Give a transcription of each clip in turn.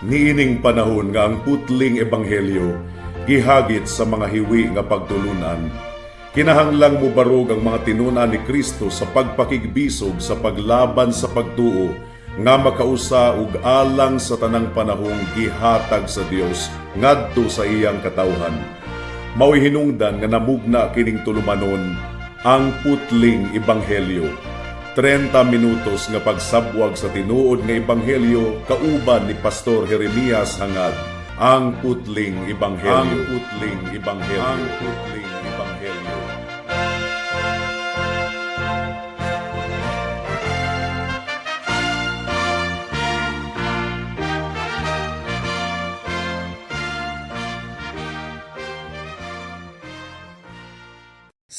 Niining panahon nga ang putling ebanghelyo gihagit sa mga hiwi nga pagtulunan, kinahanglang mubarog ang mga tinun-an ni Kristo sa pagpakigbisog sa paglaban sa pagtuo nga makausa ug alang sa tanang panahong gihatag sa Dios ngadto sa iyang katawhan. Mao'y hinungdan nga namugna kining tulumanon, Ang Putling Ebanghelyo. 30 minutos nga pagsabwag sa tinuod nga ebanghelyo kauban ni Pastor Jeremias Hangad. Ang Putling Ebanghelyo. Ang Putling Ebanghelyo. Ang Putling Ebanghelyo.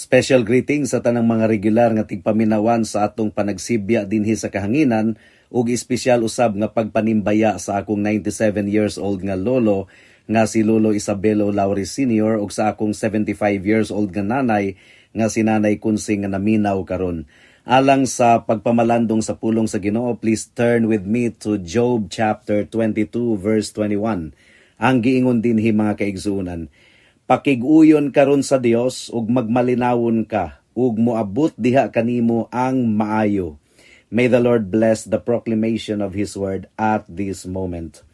Special greetings sa tanang mga regular nga tigpaminawan sa atong panagsibya dinhi sa kahanginan ug espesyal usab nga pagpanimbaya sa akong 97 years old nga lolo nga si Lolo Isabelo Lauri Sr. ug sa akong 75 years old nga nanay nga si Nanay Kunsing nga naminaw karon. Alang sa pagpamalandong sa pulong sa Ginoo, please turn with me to Job chapter 22 verse 21. Ang giingon dinhi, mga kaigsuonan, "Pakig-uyon karon sa Dios ug magmalinawon ka ug moabot diha kanimo ang maayo." May the Lord bless the proclamation of his word at this moment.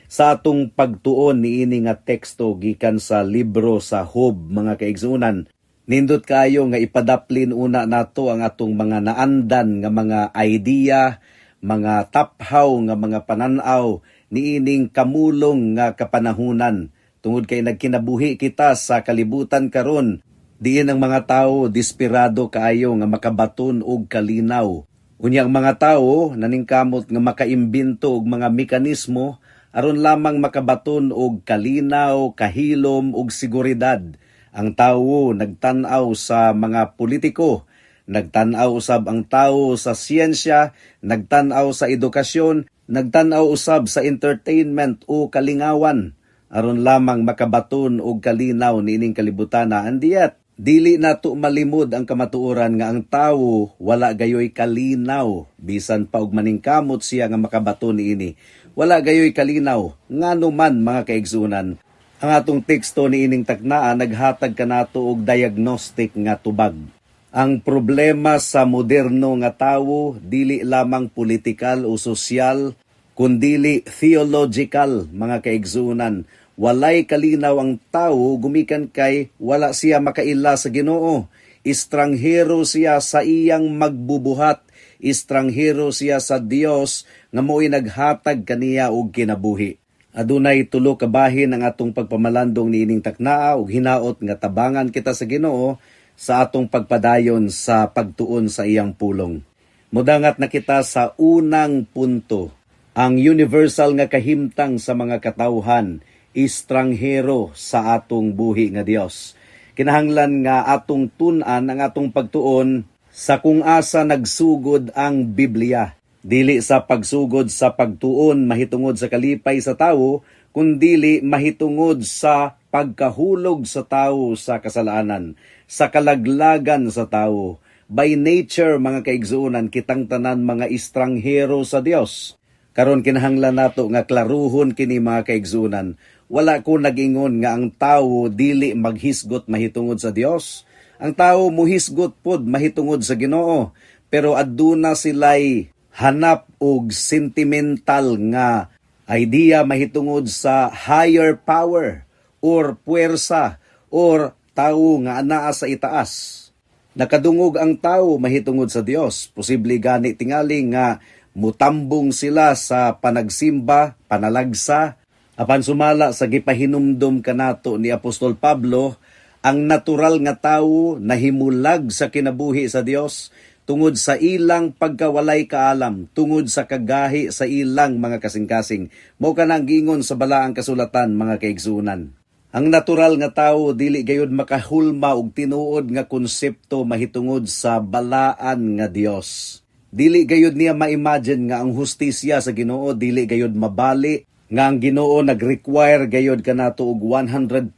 Sa atong pagtuon niini nga teksto gikan sa libro sa Job, mga kaigsuonan, nindot kaayo nga ipadaplin una nato ang atong mga naandan nga mga idea, mga taphaw nga mga pananaw niining kamulong nga kapanahunan tungod kay nagkinabuhi kita sa kalibutan karon diin ang mga tawo desperado kaayo nga makabaton og kalinaw. Unya ang mga tawo naningkamot nga makaimbento og mga mekanismo aron lamang makabaton og kalinaw, kahilom ug seguridad. Ang tawo nagtan-aw sa mga politiko, nagtan-aw usab ang tawo sa siyensya, nagtan-aw sa edukasyon, nagtan-aw usab sa entertainment o kalingawan aron lamang makabaton og kalinaw niining kalibutana. And yet, dili nato malimod ang kamatuoran nga ang tawo wala gayoy kalinaw bisan pa og maningkamot siya nga makabaton niini. Wala gayoy kalinaw. Ngano man, mga kaigsuonan, ang atong teksto niining taknaa naghatag kanato og diagnostic nga tubag. Ang problema sa moderno nga tawo dili lamang politikal o sosyal kundili theological, mga kaigsuonan. Walay kalinaw ang tawo gumikan kay wala siya makaila sa Ginoo. Estranghero siya sa iyang magbubuhat. Estranghero siya sa Dios nga mo'y naghatag kaniya og kinabuhi. Adunay tulo ka bahin ang atong pagpamalandong niining taknaa ug hinaot nga tabangan kita sa Ginoo sa atong pagpadayon sa pagtuon sa iyang pulong. Mudangat na kita sa unang punto. Ang universal nga kahimtang sa mga katawhan, estranghero sa atong buhi nga Dios. Kinahanglan nga atong tun-an ang atong pagtuon sa kung asa nagsugod ang Biblia. Dili sa pagsugod sa pagtuon mahitungod sa kalipay sa tawo, kundili mahitungod sa pagkahulog sa tawo sa kasalanan, sa kalaglagan sa tawo. By nature, mga kaigsuonan, kitang tanan mga estranghero sa Dios. Karon kinahanglan nato nga klaruhon kini, mga kaigsuonan. Wala ko nagingon nga ang tawo dili maghisgot mahitungod sa Dios. Ang tawo muhisgot pod mahitungod sa Ginoo, pero aduna sila'y hanap og sentimental nga idea mahitungod sa higher power or puwersa or tawo nga anaa sa itaas. Nakadungog ang tao mahitungod sa Dios. Posible gani tingali nga mutambong sila sa panagsimba, panalagsa. Apan sumala sa gipahinumdom kanato ni Apostol Pablo, ang natural nga tawo nahimulag sa kinabuhi sa Dios tungod sa ilang pagkawalay kaalam, tungod sa kagahi sa ilang mga kasing-kasing. Mao kanang giingon sa balaang kasulatan, mga kaigsuonan. Ang natural nga tawo dili gayud makahulma og tinuod nga konsepto mahitungod sa balaan nga Dios. Dili gayud niya ma-imagine nga ang hustisya sa Ginoo dili gayud mabali, nga ang Ginoo nag-require gayud kanato og 100%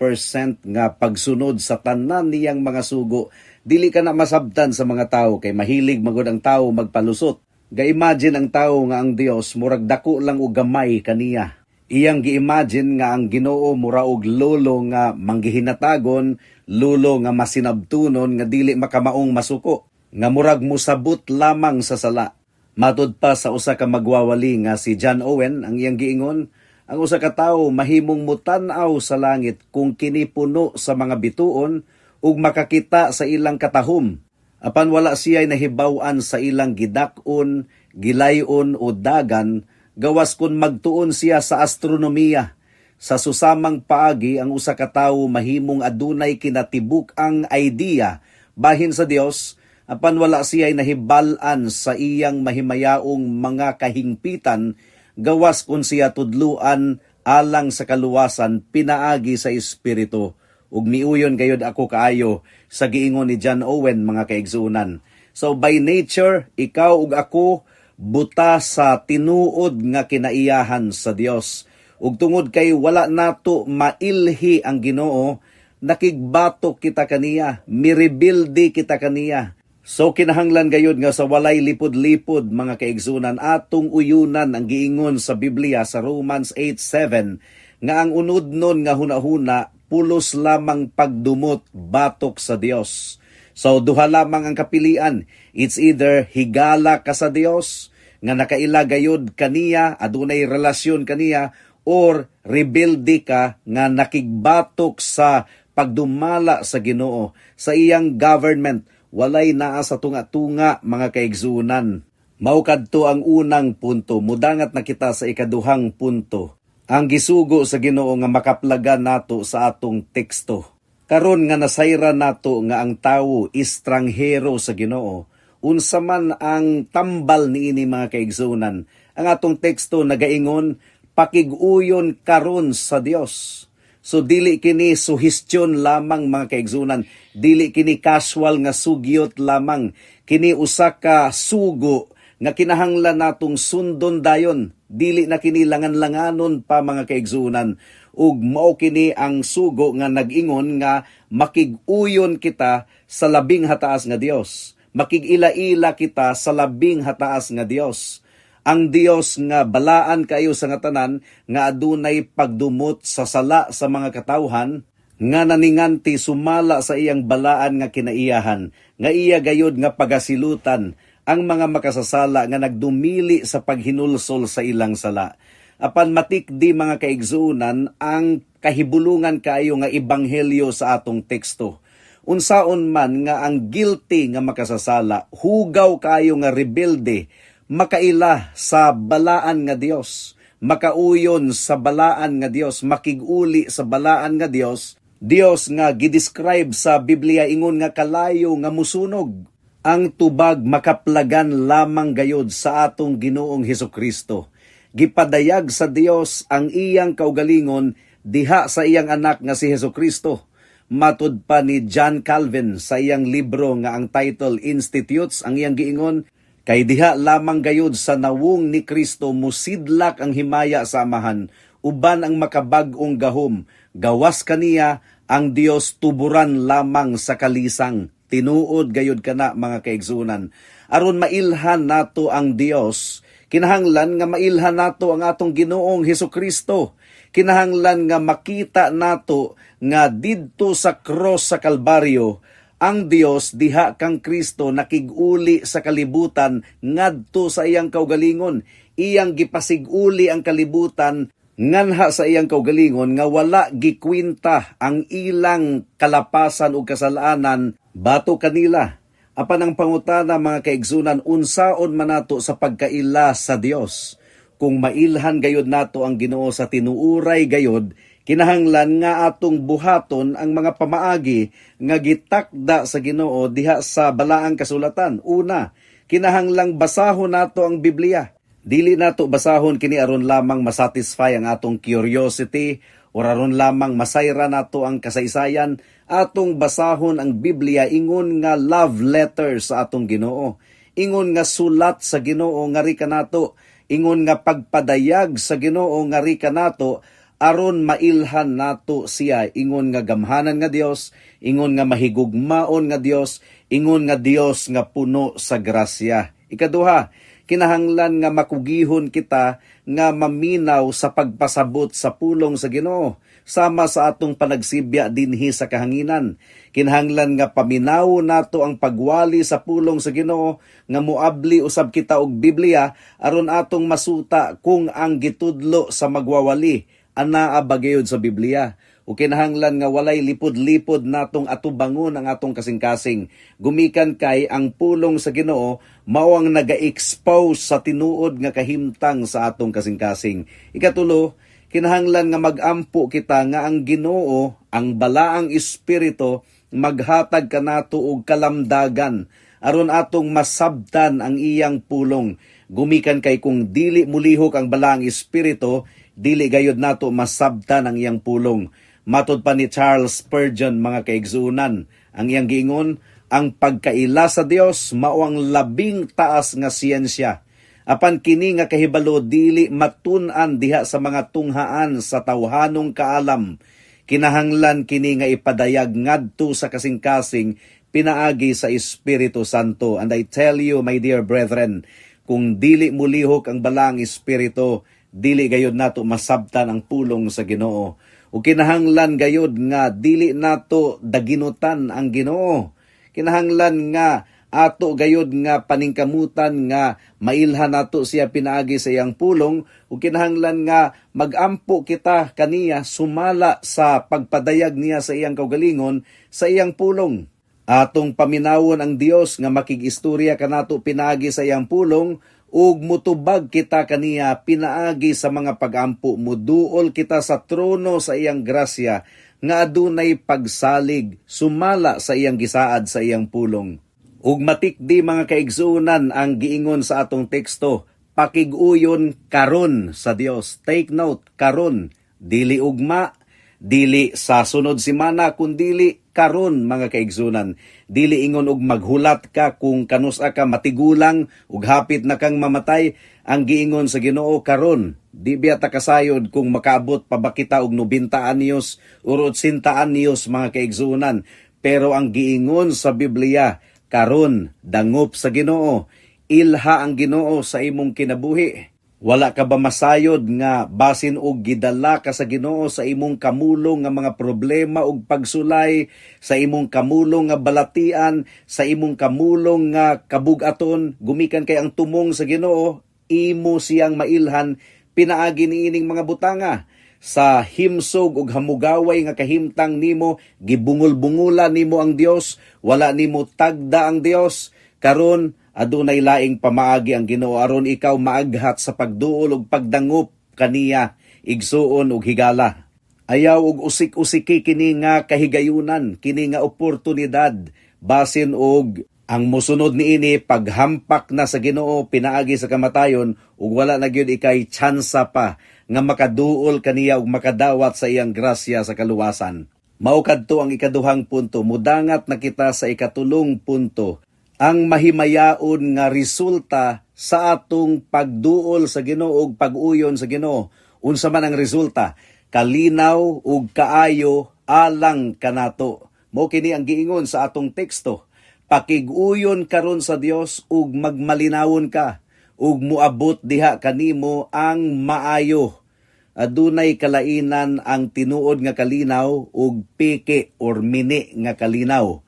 nga pagsunod sa tanan niyang mga sugo. Dili ka na masabtan sa mga tawo kay mahilig magod ang tawo magpalusot. Ga-imagine ang tawo nga ang Dios murag dako lang og gamay kaniya. Iyang gi-imagine nga ang Ginoo mura og lolo nga manggihinatagon, lolo nga masinabtunon nga dili makamaong masuko, nga murag musabot lamang sa sala. Matud pa sa usa ka magwawali nga si John Owen, ang iyang giingon, ang usa ka tawo mahimong mutan-aw sa langit kung kini puno sa mga bituon ug makakita sa ilang katahom. Apan wala siya'y nahibaw-an sa ilang gidak-on, gilayon o dagan, gawas kung magtuon siya sa astronomiya. Sa susamang paagi, ang usa ka tawo mahimong adunay kinatibuk-ang idea bahin sa Dios, apan wala siya'y nahibal-an sa iyang mahimayaong mga kahingpitan, gawas kung siya tudluan alang sa kaluwasan pinaagi sa Espiritu. Ug miuyon gayud ako kaayo sa giingon ni John Owen, mga kaigsuonan. So by nature, ikaw ug ako buta sa tinuod nga kinaiyahan sa Dios. Ug tungod kay wala nato mailhi ang Ginoo, nakigbatok kita kaniya, mirebelde kita kaniya. So kinahanglan gayud nga sa walay lipod-lipod, mga kaigsunan, atong uyunan ang giingon sa Biblia sa Romans 8:7 nga ang unudnon nga hunahuna pulos lamang pagdumot batok sa Dios. So duha lamang ang kapilian. It's either higala ka sa Dios nga nakaila gayud kaniya, adunay relasyon kaniya, or rebelde ka nga nakigbatok sa pagdumala sa Ginoo sa iyang government. Walay naa sa tunga-tunga, mga kaigsuonan. Mao kadto ang unang punto. Mudangat na kita sa ikaduhang punto. Ang gisugo sa Ginoo nga makaplagan nato sa atong teksto. Karon nga nasayra nato nga ang tawo estranghero sa Ginoo, unsa man ang tambal niini, mga kaigsuonan? Ang atong teksto nagaingon, "Pakig-uyon karon sa Dios." So dili kini suhestyon lamang, mga kaigsuonan, dili kini casual nga sugyot lamang, kini usa ka sugo nga kinahanglan natong sundon dayon. Dili na kini langan-langanon pa, mga kaigsuonan. Ug mao kini ang sugo nga nag-ingon nga makig-uyon kita sa Labing Hataas nga Dios. Makig-ila-ila kita sa Labing Hataas nga Dios. Ang Dios nga balaan kayo sa nga tanan, nga adunay pagdumot sa sala sa mga katawhan nga naninganti sumala sa iyang balaan nga kinaiyahan, nga iya gayod nga pagasilutan ang mga makasasala nga nagdumili sa paghinulsol sa ilang sala. Apan matikdi, mga kaigsuonan, ang kahibulungan kaayo nga ebanghelyo sa atong teksto. Unsaon man nga ang guilty nga makasasala, hugaw kaayo nga rebelde, makaila sa balaan nga Dios, makauyon sa balaan nga Dios, makiguli sa balaan nga Dios, Dios nga gidescribe sa Biblia ingon nga kalayo nga musunog? Ang tubag makaplagan lamang gayod sa atong Ginoong Hesus Kristo. Gipadayag sa Dios ang iyang kaugalingon diha sa iyang anak nga si Hesus Kristo. Matud pa ni John Calvin sa iyang libro nga ang title Institutes, ang iyang giingon, kay diha lamang gayod sa nawong ni Kristo musidlak ang himaya sa Amahan uban ang makabag-ong gahom. Gawas kaniya, ang Dios tuburan lamang sa kalisang. Tinuod gayud kana, mga kaigsuonan. Aron mailhan nato ang Dios, kinahanglan nga mailhan nato ang atong Ginoong Hesus Kristo. Kinahanglan nga makita nato nga didto sa cross sa Kalbaryo, ang Dios diha kang Kristo nakig-uli sa kalibutan ngadto sa iyang kaugalingon. Iyang gipasiguli ang kalibutan nganha sa iyang kaugalingon nga wala gikwenta ang ilang kalapasan ug kasalanan batok kanila. Apan ang pangutana, mga kaigsuonan, unsaon man nato sa pagkaila sa Dios? Kung mailhan gayod nato ang Ginoo sa tinuuray gayod, kinahanglan nga atong buhaton ang mga pamaagi nga gitakda sa Ginoo diha sa Balaang Kasulatan. Una, kinahanglang basahon nato ang Biblia. Dili nato basahon kini aron lamang masatisfy ang atong curiosity or aron lamang masayra nato ang kasaysayan. Atong basahon ang Biblia ingon nga love letter sa atong Ginoo. Ingon nga sulat sa Ginoo ngari kanato. Ingon nga pagpadayag sa Ginoo ngari kanato aron mailhan nato siya ingon nga gamhanan nga Dios, ingon nga mahigugmaon nga Dios, ingon nga Dios nga puno sa grasya. Ikaduha, Kinahanglan nga makugihon kita nga maminaw sa pagpasabot sa pulong sa Ginoo sama sa atong panagsibya dinhi sa kahanginan. Kinahanglan nga paminaw nato ang pagwali sa pulong sa Ginoo, nga moabli usab kita og Biblia aron atong masuta kung ang gitudlo sa magwawali anaa ba gayud sa Biblia. O kinahanglan nga walay lipod-lipod natong atubangon ang atong kasing-kasing. Gumikan kay ang pulong sa Ginoo mao ang naga-expose sa tinuod nga kahimtang sa atong kasing-kasing. Ikatulo, kinahanglan nga magampo kita nga ang Ginoo, ang Balaang Espiritu, maghatag kanato og kalamdagan aron atong masabtan ang iyang pulong. Gumikan kay kung dili mulihok ang Balaang Espiritu, dili gayud nato masabtan ang iyang pulong. Matod pa ni Charles Spurgeon, mga kaigsuonan, ang iyang giingon, ang pagkaila sa Dios mao ang labing taas nga siyensya. Apan kini nga kahibalo dili matun-an diha sa mga tunghaan sa tawhanong kaalam. Kinahanglan kini nga ipadayag ngadto sa kasing-kasing pinaagi sa Espiritu Santo. And I tell you, my dear brethren, kung dili mulihok ang Balaang Espiritu, dili gayud nato masabtan ang pulong sa Ginoo. O kinahanglan gayud nga dili nato daginutan ang Ginoo. Kinahanglan nga ato gayud nga paningkamutan nga mailhan nato siya pinaagi sa iyang pulong, ug kinahanglan nga magampo kita kaniya sumala sa pagpadayag niya sa iyang kaugalingon sa iyang pulong. Atong paminawon ang Dios nga makig-istorya kanato pinaagi sa iyang pulong, ug mutubag kita kaniya pinaagi sa mga pagampo. Muduol kita sa trono sa iyang grasya nga adunay pagsalig sumala sa iyang gisaad sa iyang pulong. Ug matikdi, mga kaigsuonan, ang giingon sa atong teksto, pakig-uyon karon sa Dios. Take note, karon, dili ugma, dili sa sunod semana, kundili karon, mga kaigsuonan. Dili ingon og maghulat ka kung kanusa ka matigulang ug hapit na kang mamatay. Ang giingon sa Ginoo, karon. Di biya ta kasayod kung makaabot pa ba kita og 90 anyos or 80 anyos, mga kaigsuonan. Pero ang giingon sa Biblia, karon dangop sa Ginoo. Ilha ang Ginoo sa imong kinabuhi. Wala ka ba masayod nga basin og gidala ka sa Ginoo sa imong kamulong nga mga problema ug pagsulay, sa imong kamulong nga balatian, sa imong kamulong nga kabugaton, gumikan kay ang tumong sa Ginoo, imo siyang mailhan pinaagi niining mga butanga? Sa himsog ug hamugaway nga kahimtang nimo, gibungol-bungulan nimo ang Dios, wala nimo tagda ang Dios. Karon adunay laing pamaagi ang Ginoo aron ikaw maaghat sa pagduol ug pagdangop kaniya, igsuon ug higala. Ayaw og usik-usiki kini nga kahigayunan, kini nga oportunidad, basin og ang mosunod niini paghampak na sa Ginoo pinaagi sa kamatayon ug wala na gyud ikay tsansa pa nga makaduol kaniya ug makadawat sa iyang grasya sa kaluwasan. Mao kadto ang ikaduhang punto. Mudangat na kita sa ikatulong punto, ang mahimayaon nga resulta sa atong pagduol sa Ginoo ug pag-uyon sa Ginoo. Unsa man ang resulta? Kalinaw ug kaayo alang kanato. Mao kini ang giingon sa atong teksto. Pakig-uyon karon sa Dios ug magmalinawon ka ug muabot diha kanimo ang maayo. Adunay kalainan ang tinuod nga kalinaw ug peke or mini nga kalinaw.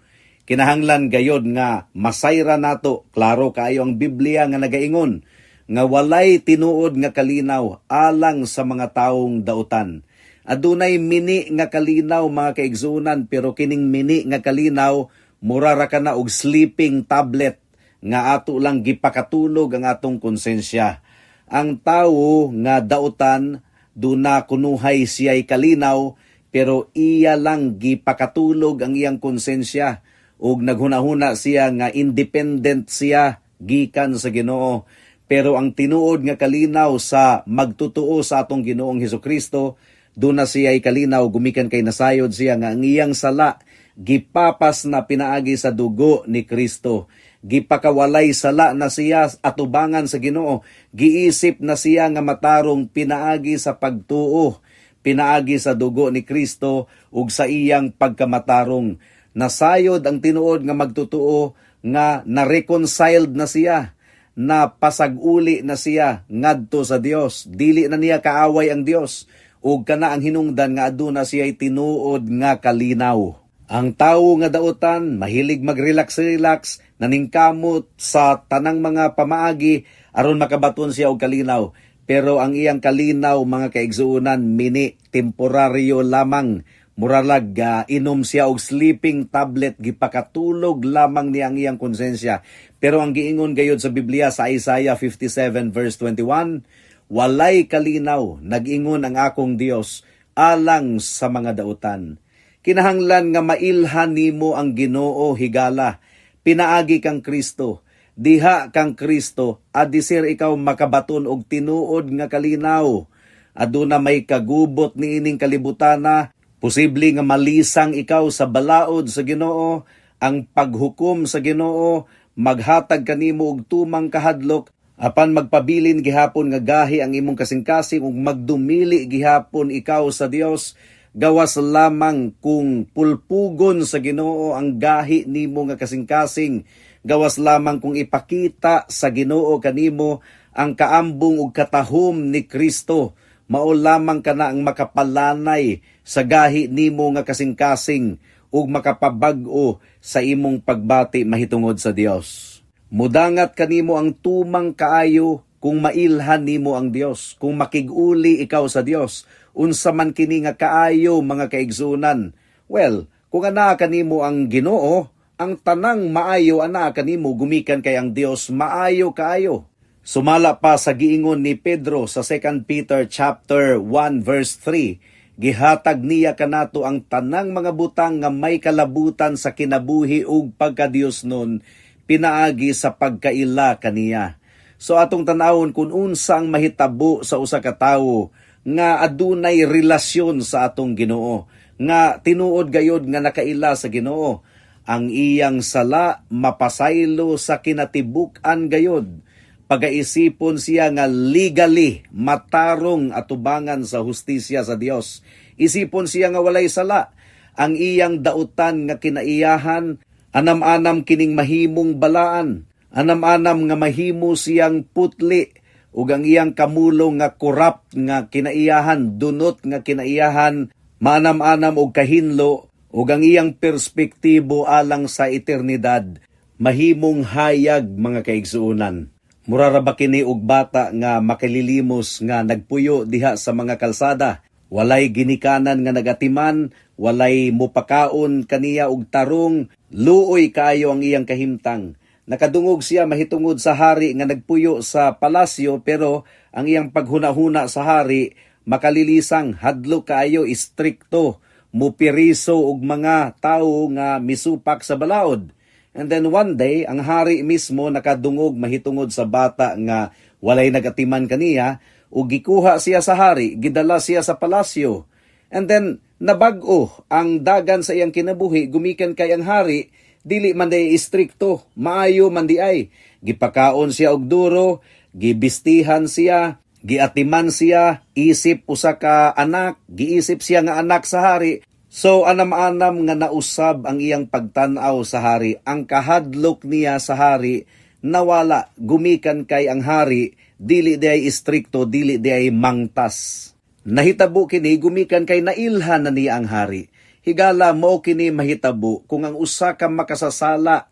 Kinahanglan gayod nga masayra nato, klaro kaayo ang Biblia nga nagaingon nga walay tinuod nga kalinaw alang sa mga taong dautan. Adunay mini nga kalinaw, mga kaigsuonan, pero kining mini nga kalinaw mura ra kana og sleeping tablet nga ato lang gipakatulog ang atong konsensya. Ang tawo nga dautan, duna kunuhay siya'y kalinaw, pero iya lang gipakatulog ang iyang konsensya ug naghunahuna siya nga independent siya gikan sa Ginoo. Pero ang tinuod nga kalinaw sa magtutuo sa atong Ginoong Hesukristo, duna siya'y kalinaw gumikan kay nasayod siya nga ang iyang sala gipapas na pinaagi sa dugo ni Kristo. Gipakawalay sala na siya atubangan sa Ginoo. Giisip na siya nga matarong pinaagi sa pagtuo, pinaagi sa dugo ni Kristo ug sa iyang pagkamatarong. Nasayod ang tinuod nga magtutuo nga na-reconciled na siya. Na pasag-uli na siya ngadto sa Dios. Dili na niya kaaway ang Dios. Ug kana ang hinungdan nga aduna siya tinuod nga kalinaw. Ang tawo nga dautan, mahilig mag-relax-relax, naningkamot sa tanang mga pamaagi aron makabaton siya og kalinaw. Pero ang iyang kalinaw, mga kaigsuonan, mini, temporaryo lamang. Muralag inom siya og sleeping tablet, gipakatulog lamang niya ang iyang konsensya. Pero ang giingon gayod sa Biblia sa Isaiah 57 verse 21, "Walay kalinaw, nag-ingon ang akong Dios, alang sa mga dautan." Kinahanglan nga mailhan nimo ang Ginoo, higala, pinaagi kang Kristo. Diha kang Kristo, adisir ikaw makabaton og tinuod nga kalinaw. Aduna may kagubot niining kalibutana, posible nga malisang ikaw sa balaod sa Ginoo, ang paghukom sa Ginoo, maghatag kanimo og tumang kahadlok, apan magpabilin gihapon nga gahi ang imong kasing-kasing ug magdumili gihapon ikaw sa Dios. Gawas lamang kung pulpugon sa Ginoo ang gahi nimo nga kasing-kasing, gawas lamang kung ipakita sa Ginoo kanimo ang kaambong ug katahom ni Kristo, mao lamang kana ang makapalanay sa gahi nimo nga kasing-kasing ug makapabag-o sa imong pagbati mahitungod sa Dios. Mudangat kanimo ang tumang kaayo kung mailhan nimo ang Dios, kung makig-uli ikaw sa Dios. Unsa man kini nga kaayo, mga kaigsunan? Well, kung anaa kanimo ang Ginoo, ang tanang maayo anaa kanimo gumikan kay ang Dios maayo kaayo. Sumala pa sa giingon ni Pedro sa 2 Peter chapter 1 verse 3, gihatag niya kanato ang tanang mga butang nga may kalabutan sa kinabuhi ug pagkadiosnon pinaagi sa pagkaila kaniya. So atong tanawon kung unsa ang mahitabo sa usa ka tawo nga adunay relasyon sa atong Ginoo, nga tinuod gayod nga nakaila sa Ginoo. Ang iyang sala mapasaylo sa kinatibuk-an gayod. Pagaisipon siya nga legally matarong atubangan sa hustisya sa Dios. Isipon siya nga walay sala. Ang iyang dautan nga kinaiyahan, anam-anam kining mahimong balaan. Anam-anam nga mahimo siyang putli ug ang iyang kamulong nga corrupt nga kinaiyahan, dunot nga kinaiyahan, maanam-anam og kahinlo ug ang iyang perspektibo alang sa eternidad mahimong hayag, mga kaigsuonan. Mura ra ba kini og bata nga makalilimos nga nagpuyo diha sa mga kalsada? Walay ginikanan nga nagatiman, walay mupakaon kaniya og tarong, luoy kaayo ang iyang kahimtang. Nakadungog siya mahitungod sa hari nga nagpuyo sa palasyo, pero ang iyang paghunahuna sa hari makalilisang, hadlok kaayo, istrikto, mupiriso og mga tawo nga misupak sa balaod. And then one day, ang hari mismo nakadungog mahitungod sa bata nga walay nagatiman kaniya, ug gikuha siya sa hari, gidala siya sa palasyo. And then nabag-o ang dagan sa iyang kinabuhi gumikan kay ang hari dili man diay istrikto, maayo man diay. Gipakaon siya og duro, gibistihan siya, giatiman siya, isip usa ka anak, giisip siya nga anak sa hari. So anam-anam nga nausab ang iyang pagtan-aw sa hari, ang kahadlok niya sa hari nawala gumikan kay ang hari dili diay istrikto, dili diay mangtas. Nahitabo kini gumikan kay nailhan na niya ang hari. Higala, mao kini mahitabo kung ang usa ka makasasala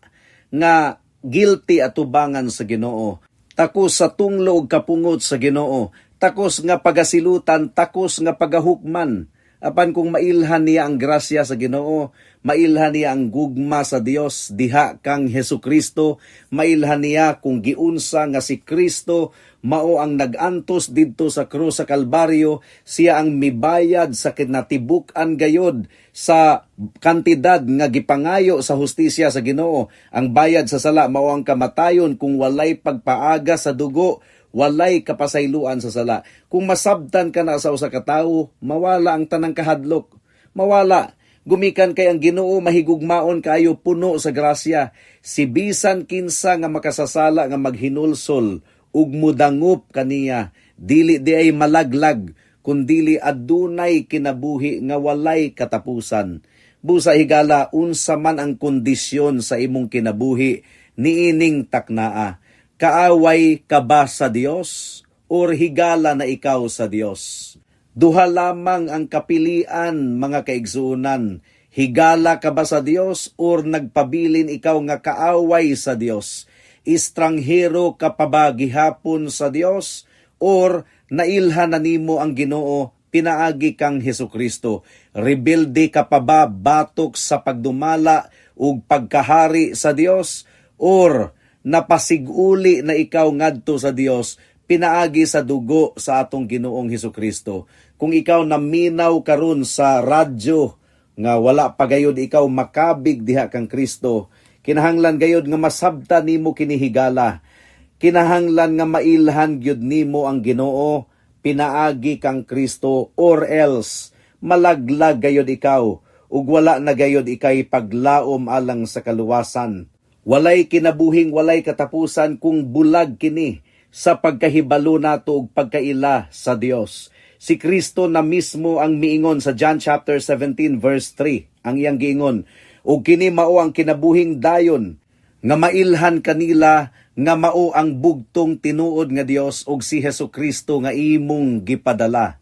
nga guilty atubangan sa Ginoo. Takos sa tunglo ug kapungot sa Ginoo, takos nga pagasilutan, takos nga pagahukman. Apan kung mailhan niya ang grasya sa Ginoo, mailhan niya ang gugma sa Dios diha kang Hesus Kristo, mailhan niya kung giunsa nga si Kristo mao ang nag-antos didto sa krus sa Kalbaryo, siya ang mibayad sa kinatibuk-an gayod sa kantidad nga gipangayo sa hustisya sa Ginoo. Ang bayad sa sala mao ang kamatayon. Kung walay pagpaaga sa dugo, walay kapasayloan sa sala. Kung masabtan ka na sa usa ka tawo, mawala ang tanang kahadlok. Mawala. Gumikan kay ang Ginoo mahigugmaon kaayo, puno sa grasya. Si bisan kinsa nga makasasala nga maghinulsol ug mudangop kaniya, dili diay malaglag kundili adunay kinabuhi nga walay katapusan. Busa higala, unsa man ang kondisyon sa imong kinabuhi niining taknaa, Kaaway ka ba sa Dios or higala na ikaw sa Dios? Duha lamang ang kapilian, mga kaigsuonan. Higala ka ba sa Dios or nagpabilin ikaw nga kaaway sa Dios? Estranghero ka pa ba gihapon sa Dios or nailhan na nimo ang Ginoo pinaagi kang Hesus Kristo? Rebelde ka pa ba batok sa pagdumala ug pagkahari sa Dios or napasiguli na ikaw ngadto sa Dios pinaagi sa dugo sa atong Ginoong Hesus Kristo? Kung ikaw naminaw karon sa radyo nga wala pa gayod ikaw makabig diha kang Kristo, kinahanglan gayod nga masabta nimo kini, higala. Kinahanglan nga mailhan gyud nimo ang Ginoo pinaagi kang Kristo or else malaglag gayod ikaw ug wala na gayod ikay paglaom alang sa kaluwasan. Walay kinabuhing walay katapusan kung bulag kini sa pagkahibalo nato ug pagkaila sa Dios. Si Kristo na mismo ang miingon sa John chapter 17 verse 3, ang iyang giingon, "Ug kini mao ang kinabuhing dayon, nga mailhan kanila nga mao ang bugtong tinuod nga Dios ug si Hesus Kristo nga imong gipadala."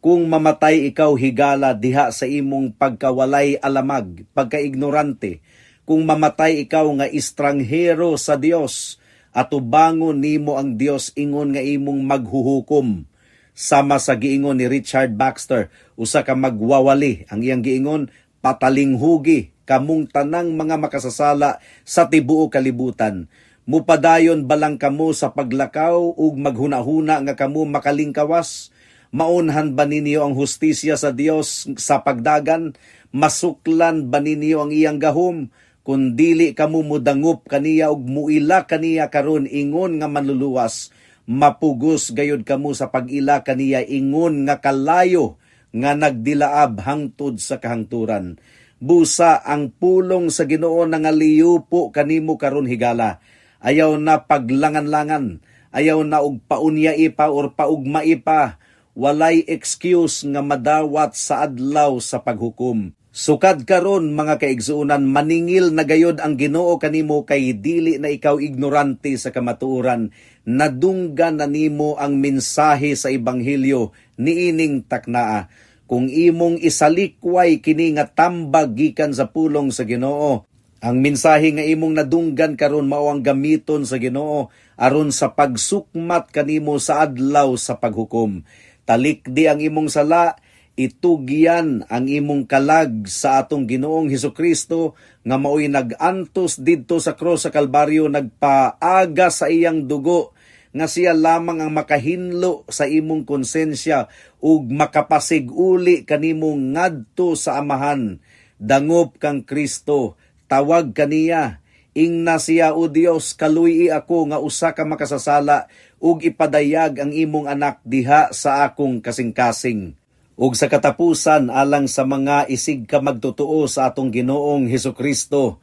Kung mamatay ikaw, higala, diha sa imong pagkawalay alamag, pagkaignorante, kung mamatay ikaw nga estranghero sa Dios, atubangon nimo ang Dios ingon nga imong maghuhukom. Sama sa giingon ni Richard Baxter, usa ka magwawali, ang iyang giingon, "Patalinghugi kamong tanang mga makasasala sa tibuok kalibutan. Mupadayon balang kamo sa paglakaw ug maghunahuna nga kamo makalingkawas? Maunhan ba ninyo ang hustisya sa Dios sa pagdagan? Masuklan ba ninyo ang iyang gahom? Kung dili kamo mudangop kaniya ug muila kaniya karon ingon nga manluluwas, mapugos gayod kamo sa pag-ila kaniya ingon nga kalayo nga nagdilaab hangtod sa kahangturan." Busa ang pulong sa Ginoo nangaliupo kanimo karon, higala. Ayaw na paglangan-langan, ayaw na og paunyai pa or paugmai pa. Walay excuse nga madawat sa adlaw sa paghukom. Sukad karon, mga kaigsuonan, maningil na gayod ang Ginoo kanimo kay dili na ikaw ignorante sa kamatuoran. Nadunggan na nimo ang mensahe sa ebanghelyo niining taknaa. Kung imong isalikway kini nga tambag gikan sa pulong sa Ginoo, ang mensahe nga imong nadunggan karon mao ang gamiton sa Ginoo aron sa pagsukmat kanimo sa adlaw sa paghukom. Talikdi ang imong sala, itugyan ang imong kalag sa atong Ginoong Hesukristo nga maoy nag-antos didto sa krus sa Kalbaryo, nagpaaga sa iyang dugo, nga siya lamang ang makahinlo sa imong konsensya ug makapasig-uli kanimo ngadto sa Amahan. Dangop kang Kristo, tawag kaniya. Ingna siya, "O Dios, kaluy ako nga usa ka makasasala ug ipadayag ang imong anak diha sa akong kasing-kasing." Ug sa katapusan, alang sa mga isig ka magtotoo sa atong Ginoong Hesus Kristo,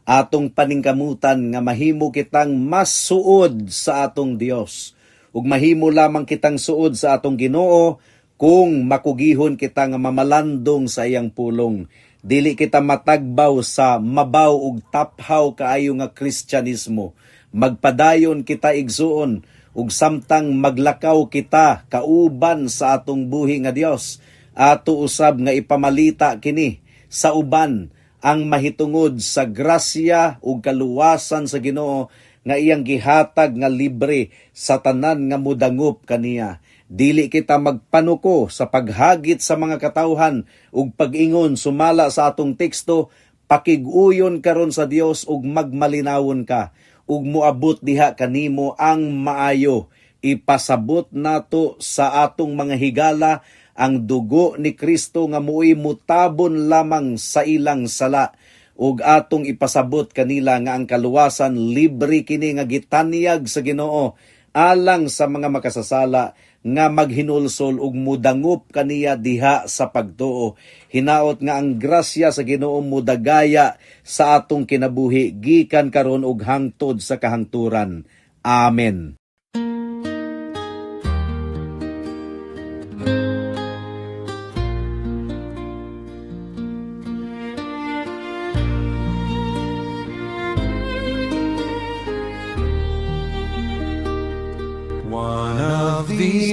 atong paningkamutan nga mahimo kitang mas suod sa atong Dios. Ug mahimo lamang kitang suod sa atong Ginoo kung makugihon kita nga mamalandong sa iyang pulong. Dili kita matagbaw sa mabaw ug taphaw kaayo nga Kristyanismo. Magpadayon kita, igsuon, ug samtang maglakaw kita kauban sa atong buhi nga Dios, ato usab nga ipamalita kini sa uban ang mahitungod sa grasya ug kaluwasan sa Ginoo nga iyang gihatag nga libre sa tanan nga mudangop kaniya. Dili kita magpanuko sa paghagit sa mga katawhan ug pag-ingon sumala sa atong teksto, "Pakig-uyon karon sa Dios ug magmalinawon ka ug moabot diha kanimo ang maayo." Ipasabot nato sa atong mga higala ang dugo ni Kristo nga mo'y mutabon lamang sa ilang sala, ug atong ipasabot kanila nga ang kaluwasan libre kini nga gitanyag sa Ginoo alang sa mga makasasala nga maghinulsol ug mudangop kaniya diha sa pagtuo. Hinaot nga ang grasya sa Ginoo mudagaya sa atong kinabuhi gikan karon ug hangtod sa kahangturan. Amen.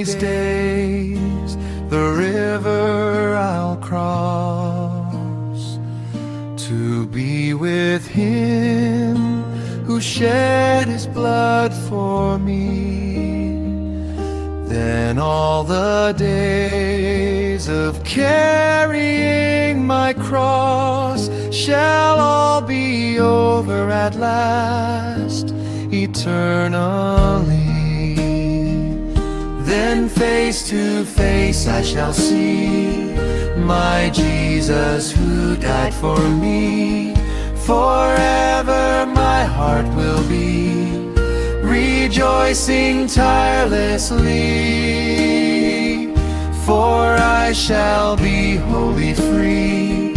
these days the river I'll cross to be with him who shed his blood for me. Then all the days of carrying my cross shall all be over at last, eternally. Then face to face I shall see my Jesus who died for me. Forever my heart will be rejoicing tirelessly, for I shall be wholly free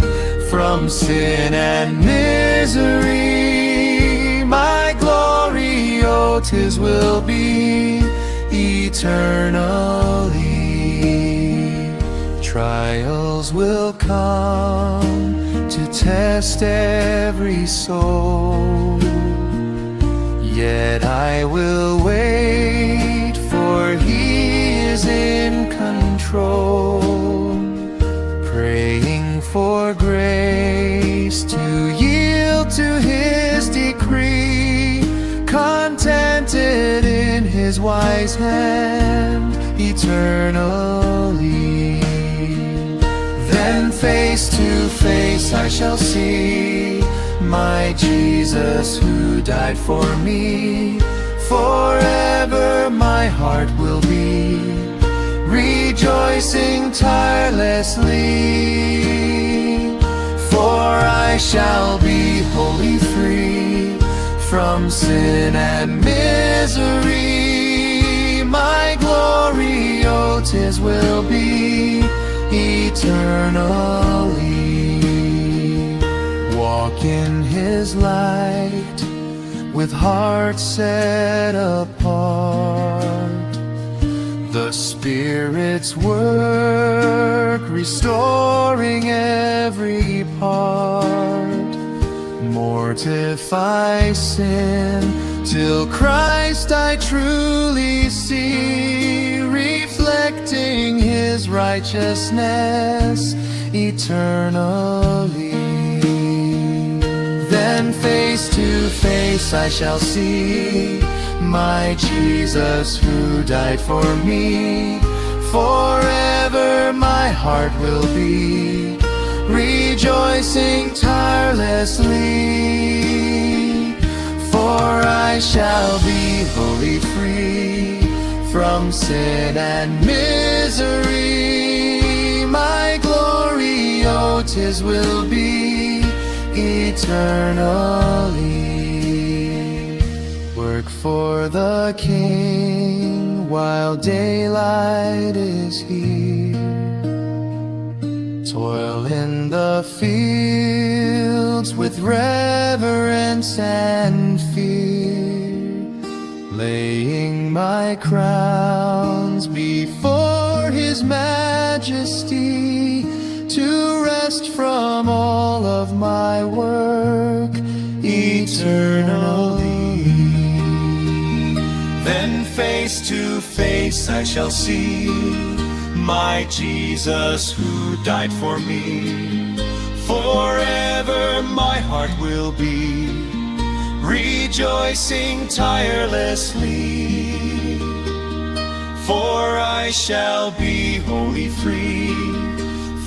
from sin and misery. My glory, oh, 'tis will be eternally. Trials will come to test every soul. Yet I will wait, for he is in control. Praying for grace to yield to his decree, contented in his wise hand eternally. Then face to face I shall see my Jesus who died for me. Forever my heart will be rejoicing tirelessly, for I shall be wholly free from sin and misery. My glory, oh, 'tis will be eternally. Walk in his light with heart set apart. The Spirit's work restoring every part. Mortify sin till Christ I truly see, reflecting his righteousness eternally. Then face to face I shall see my Jesus who died for me. Forever my heart will be rejoicing tirelessly, for I shall be wholly free from sin and misery. My glory, oh, 'tis will be eternally. Work for the King while daylight is here. Toil in the fields with reverence and fear, laying my crowns before His Majesty, to rest from all of my work eternally. Then face to face I shall see my Jesus who died for me. Forever my heart will be rejoicing tirelessly. For I shall be wholly free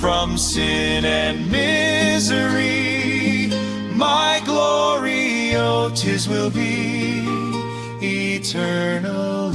from sin and misery. My glory, oh, 'tis will be eternally.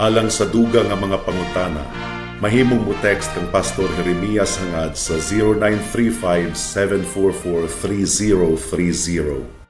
Alang sa dugang nga mga pangutana, mahimong mo text kang Pastor Jeremias Hangad sa 0935 744 3030.